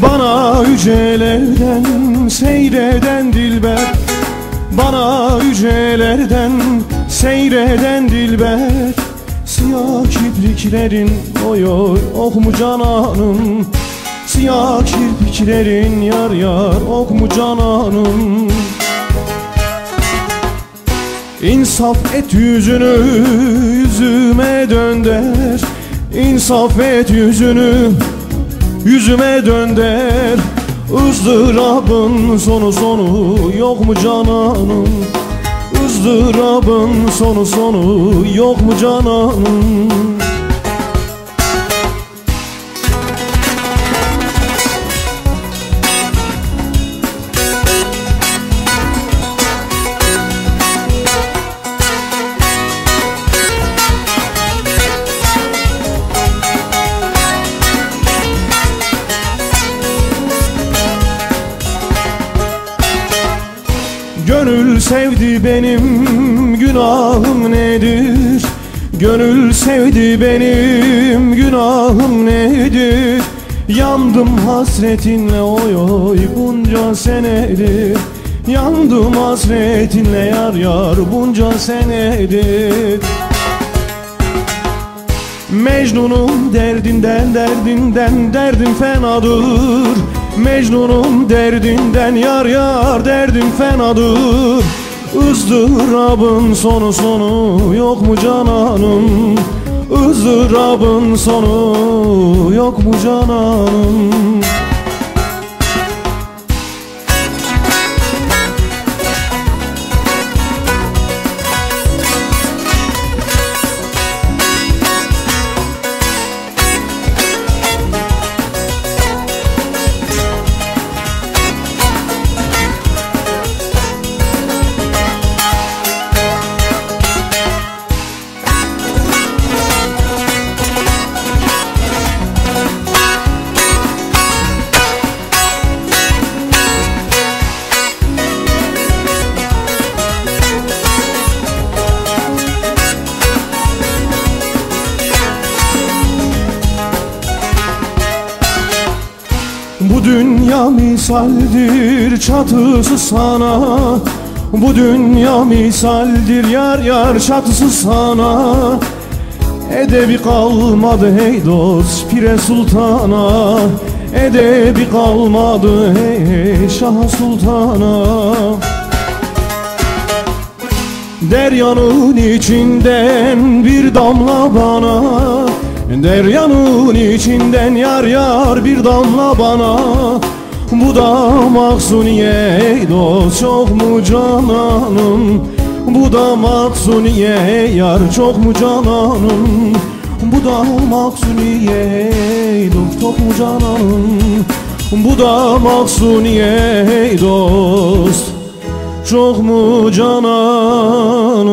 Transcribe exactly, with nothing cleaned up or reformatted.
Bana yücelerden seyreden dilber, bana yücelerden seyreden dilber, siyah kirpiklerin oy oy, oh mu cananım, siyah kirpiklerin yar yar, oh mu cananım. İnsaf et yüzünü yüzüme dönder, insaf et yüzünü yüzüme dönder. Izdırabın sonu sonu yok mu cananım? Izdırabın sonu sonu yok mu cananım? Gönül sevdi benim, günahım nedir? Gönül sevdi benim, günahım nedir? Yandım hasretinle oy oy bunca senedir. Yandım hasretinle yar yar bunca senedir. Mecnun'un derdinden, derdinden derdim fenadır. Mecnun'un derdinden yar yar derdim fenadır. Izdırabın sonu sonu yok mu cananım? Izdırabın sonu yok mu cananım? Bu dünya misaldir çatısı sana, bu dünya misaldir yar yar çatısı sana. Edebi kalmadı hey dost Pire Sultan'a, edebi kalmadı hey Şah Sultan'a. Deryanın içinden bir damla bana, deryanın içinden yar yar bir damla bana. Bu da mahzuniye ey dost çok mu cananım? Bu da mahzuniye ey yar çok mu cananım? Bu da mahzuniye ey dost çok mu cananım? Bu da mahzuniye ey dost çok mu cananım?